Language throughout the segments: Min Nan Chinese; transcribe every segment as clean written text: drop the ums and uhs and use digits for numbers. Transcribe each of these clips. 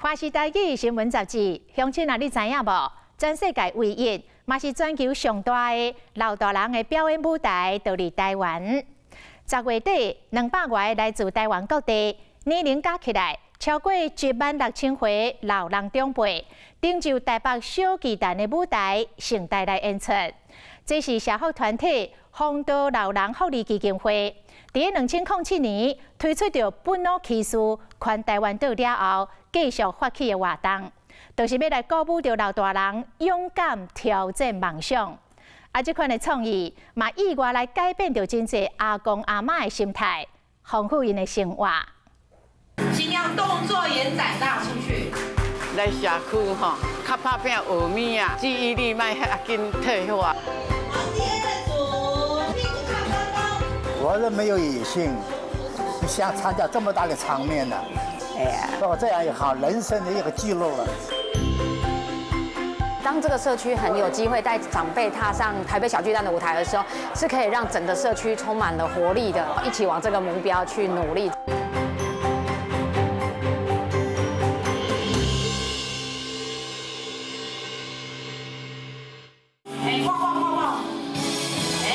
華視台語新聞雜誌，鄉親啊，你知影無？全世界唯一，嘛是全球上大的老大人的表演舞台，就佇台灣。10月底，200外個來自台灣各地，年齡加起來超過1萬6千歲老人長輩，登上台北小巨蛋的舞台，盛大來演出。這是社福團體弘道老人福利基金會，佇2007年推出著本老奇事環台灣島了後，繼續發起的活動，就是欲來鼓舞著老大人勇敢挑戰夢想。啊，這款的創意嘛，意外來改變著真濟阿公阿嬤的心態，豐富𪜶的生活。盡量動作延展大出去。來社區吼，較拍拚學物啊，記憶力莫遐緊退化。我是沒有野心，想參加這麼大的場面呢。哎呀，不過這樣也好，人生的一個記錄了。當這個社區很有機會帶長輩踏上台北小巨蛋的舞台的時候，是可以讓整個社區充滿了活力的，一起往這個目標去努力。哎，晃晃晃晃，哎！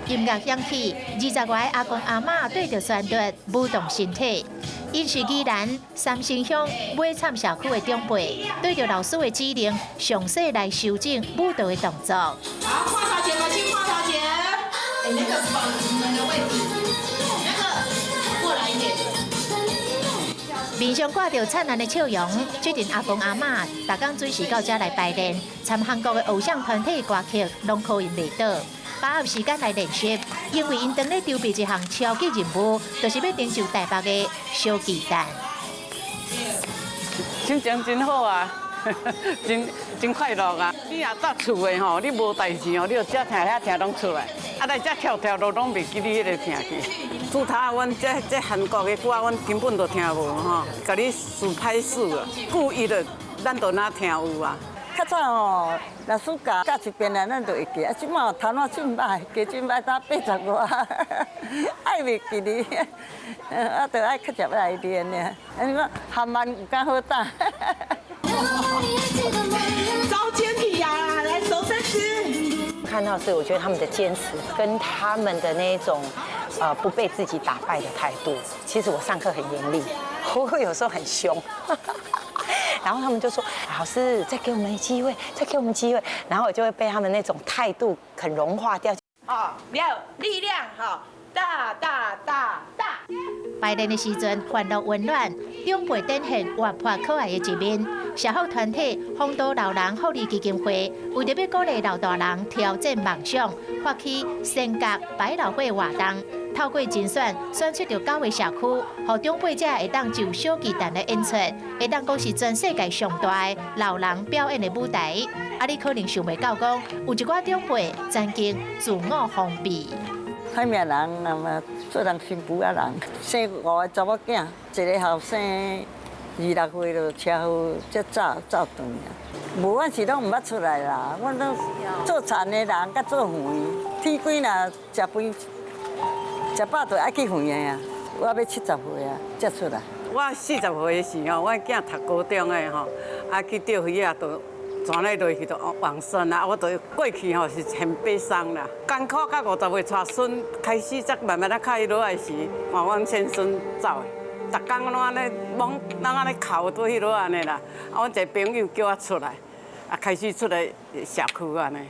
音樂響起，20外個阿公阿嬤對著旋律舞動身體。𪜶是宜蘭三星鄉尾杉社區的長輩，對著老師的指令，詳細來修正舞蹈的動作。好，胯朝前，把心胯朝前。哎，那個綁門的位置，那個過來一點。面上掛著燦爛的笑容，這陣阿公阿嬤逐工準時到遮來排練，參韓國的偶像團體歌曲攏考𪜶袂倒，把握時間來練習，因為𪜶當咧籌備一項超級任務，就是欲登上台北的小巨蛋。心情真好啊，真真快樂啊！你若踮厝的吼，你無代誌吼，你就這聽遐聽攏出來，啊來這跳跳都攏袂記你彼个聽去。除他阮這這韓國的歌，阮根本就聽無吼，共你自拍死啊，故意的，咱就哪聽有啊。較早吼，老師教教一遍啊，咱就會記。啊，這馬頭腦真歹，記真歹，才80外，愛袂記哩，啊，就愛較捷來練爾。啊，你講含慢有較好打。招肩體呀，來手伸直。看到是，我覺得他們的堅持跟他們的那種，不被自己打敗的態度。其實我上課很嚴厲，我會有時候很兇。然後他們就說：“老師，再給我們機會，再給我們機會。”然後我就會被他們那種態度很融化掉。好，要有力量，好，大大大大。排練的時陣，歡樂溫暖，長輩展現活潑可愛的一面。社福團體弘道老人福利基金會為著欲鼓勵老大人挑戰夢想，發起先覺百老匯活動，透過甄選選出著九個社區，予長輩者會當就小巨蛋的演出，會當講是全世界上大的老人表演的舞台。啊，你可能想袂到講，有一寡長輩曾經自我封閉。歹命人啊嘛，做人辛苦啊人，生五個查某囝，一個後生26歲就車禍，才走走轉啊。無，阮是攏毋捌出來啦，阮攏做田的人，佮做園，天光若食飯，食飽就愛去園的啊。我欲70歲啊，才出來。我40歲的時候，我囝讀高中的吼，啊去釣魚仔，就旋咧落去就往生啊！我就過去吼是很悲傷啦，艱苦到50歲𤆬孫開始才慢慢仔較彼落來時，換阮先生走的，逐工攏按呢摸，攏按呢哭佇彼落按呢啦。啊，阮一个朋友叫我出來，啊開始出來社區按呢。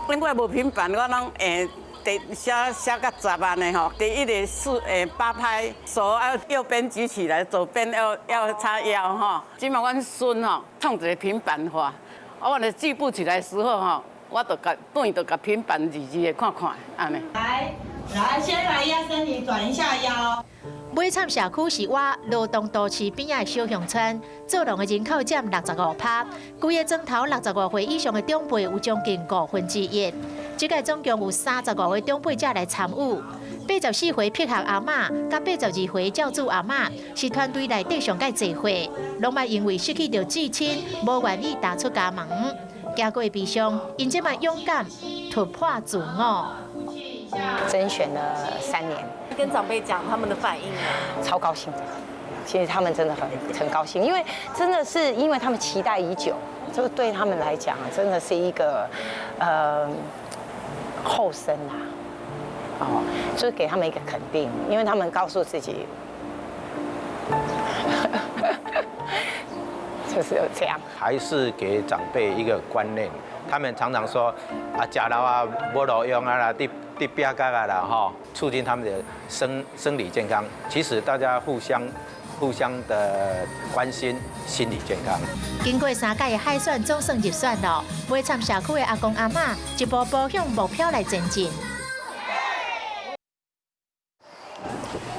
因為無平板，我攏會第寫寫甲雜按呢吼。第一个四八拍，手要右邊舉起來，左邊要要叉腰吼。這馬阮孫吼創一个平板予我，啊，我若記不起來時候吼，我就共轉就共平板字字的看看按呢。來，來，先來壓身體，轉一下腰。尾杉社區是倚羅東都市邊仔的小鄉村，做農的人口佔65%，規个莊頭65歲以上的長輩有將近1/5。這屆總共有35個長輩者來參與，84歲碧學阿嬤，佮82歲教主阿嬤是團隊內底上蓋濟歲，攏捌因為失去著至親，無願意踏出家門。行過悲傷，𪜶這擺勇敢突破自我。甄選了3年，跟長輩講他們的反應超高興的。其實他們真的很高興，因為真的是因為他們期待已久，這個對他們來講真的是一個後生啊，哦，就是給他們一個肯定，因為他們告訴自己，就是有這樣。還是給長輩一個觀念，他們常常說啊，食老啊，無路用啊啦，佇佇壁角啊啦，吼，促進他們的生理健康。其實大家互相的關心心理健康。經過三屆的海選，總算入選了。尾參社區的阿公阿嬤一步步向目標來前進。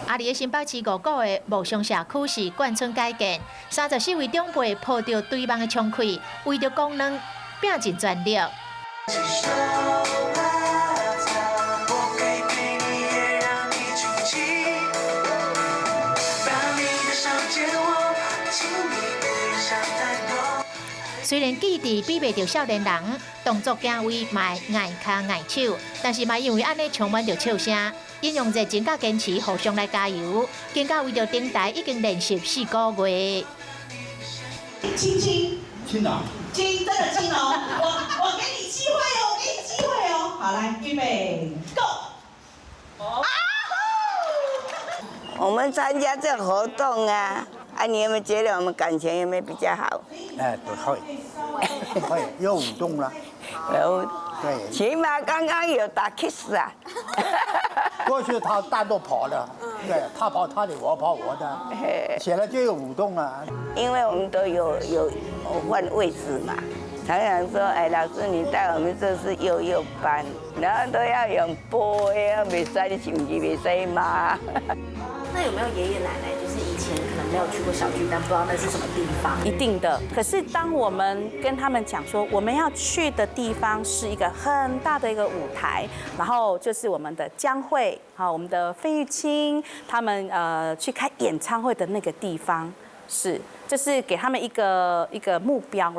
啊，佇新北市五股的木上社區是貫村改建，34位長輩抱著對望的衝氣，為著功能拼盡全力。雖然記憶比袂著少年人，動作行為嘛會礙跤礙手，但是嘛因為按呢充滿著笑聲，𪜶用熱情佮堅持互相來加油，更加為著登台已經練習4個月。親親，親啊！親，真的親哦！我給你機會哦，我給你機會哦。好，來，預備，Go！我們參加這個活動啊，啊，你有沒有覺得我們感情有沒有比較好？哎，對，會，會有舞動了。有，對，起碼剛剛有打 kiss 啊。過去他單獨跑的，對，他跑他的，我跑我的，現在就有舞動了。因為我們都有換位置嘛，常常說，哎，老師你帶我們這是幼幼班，然後都要用播的，袂使你手機，袂使罵。那有沒有爺爺奶奶，就是以前可能沒有去過小巨蛋，不知道那是什麼地方？一定的。可是當我們跟他們講說，我們要去的地方是一個很大的一個舞台，然後就是我們的江蕙，好，我們的費玉清他們去開演唱會的那個地方，是，就是給他們一個目標。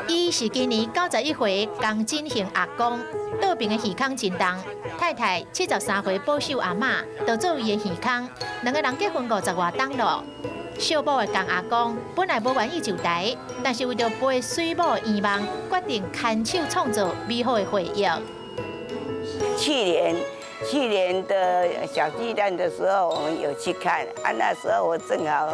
伊是今年91歲，江振興阿公，倒爿的耳孔真重。太太73歲保守阿嬤，就做伊的耳孔。兩个人結婚50外冬咯。小某的江阿公本來無願意上台，但是為著陪水某的願望，決定牽手創造美好的回憶。去年的小巨蛋的時候，我們有去看啊，那時候我正好。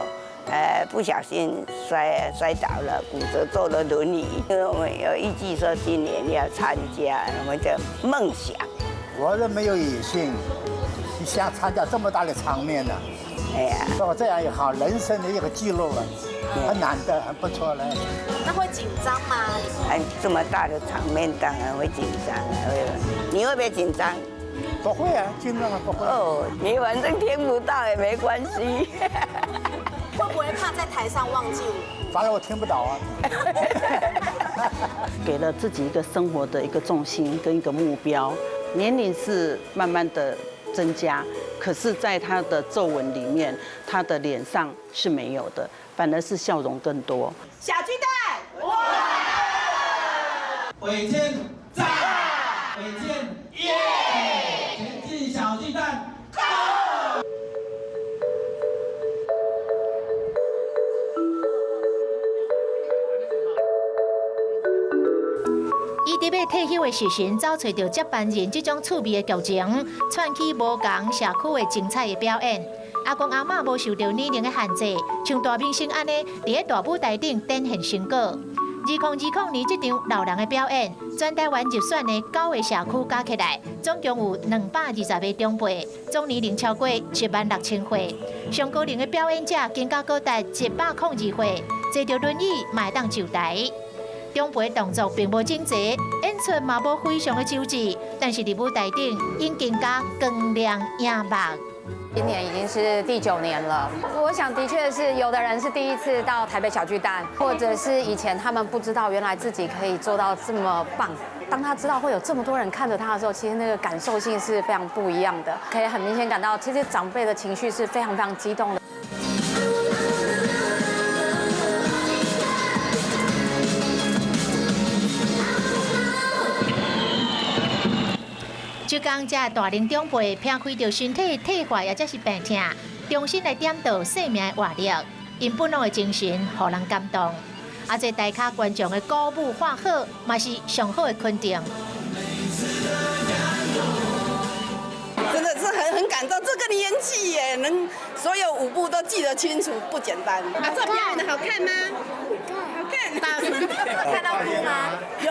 不小心摔倒了，骨折，坐了輪椅。因為我們有預計說今年要參加，我們的夢想。我是沒有野心，你想參加這麼大的場面呢？哎呀，說這樣也好，人生的一個記錄了，很難得，很不錯嘞。那會緊張嗎？哎，這麼大的場面當然會緊張啊！你會不會緊張？不會啊，緊張啊，不會。哦，你反正聽不到也沒關係。會不會怕在台上忘記？反正我聽不到啊。給了自己一個生活的一個重心跟一個目標，年齡是慢慢的增加，可是，在他的皺紋裡面，他的臉上是沒有的，反而是笑容更多。小巨蛋，哇！偉健讚，偉健耶！前進小巨蛋。Go！伊佇欲退休的時辰，走揣著接班人這種趣味的劇情，串起無仝社區的精彩的表演。阿公阿嬤無受著年齡的限制，像大明星按呢，佇咧大舞台頂展現成果。2020年這場老人的表演，全台灣入選的九個社區加起來，總共有220個長輩，總年齡超過7萬6千歲。上高齡的表演者更加高達102歲，坐著輪椅嘛會當上台。長輩動作並無整齊，演出嘛無非常的周至，但是佇舞台頂，𪜶更加光亮耀目。今年已經是第九年了，我想的確是有的人是第一次到台北小巨蛋，或者是以前他們不知道原來自己可以做到這麼棒。當他知道會有這麼多人看着他的時候，其實那個感受性是非常不一樣的，可以很明顯感到，其實長輩的情緒是非常非常激動的。就講這大齡長輩撇開著身體退化抑者是病痛，重新來點著生命的活力，𪜶本能的精神，予人感動。啊，這台跤觀眾的鼓舞喝好，嘛是上好的肯定。真的是很感動，這個年紀耶，能所有舞步都記得清楚，不簡單。啊，這表演的好看嗎？好看。看到哭嗎？有，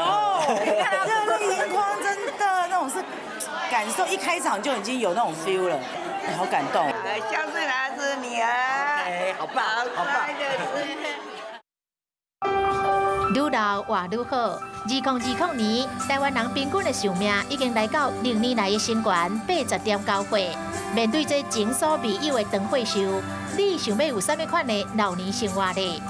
看到熱淚盈眶，真的那種是感受，一開場就已經有那種 feel 了，好感動。孝順兒子女兒，哎，好棒，好棒。愈老活愈好。2020年，台灣人平均的壽命已經來到歷年來的新高80.9歲。面對這前所未有的長歲壽，你想欲有啥物款的老年生活呢？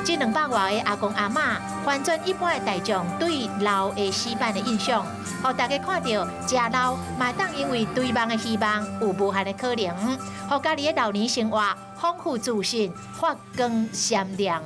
這200外个阿公阿嬤，翻轉一般的大眾對老的死板的印象，予大家看著食老嘛會當因為追夢的希望有無限的可能，予家己的老年生活豐富自信，發光閃亮。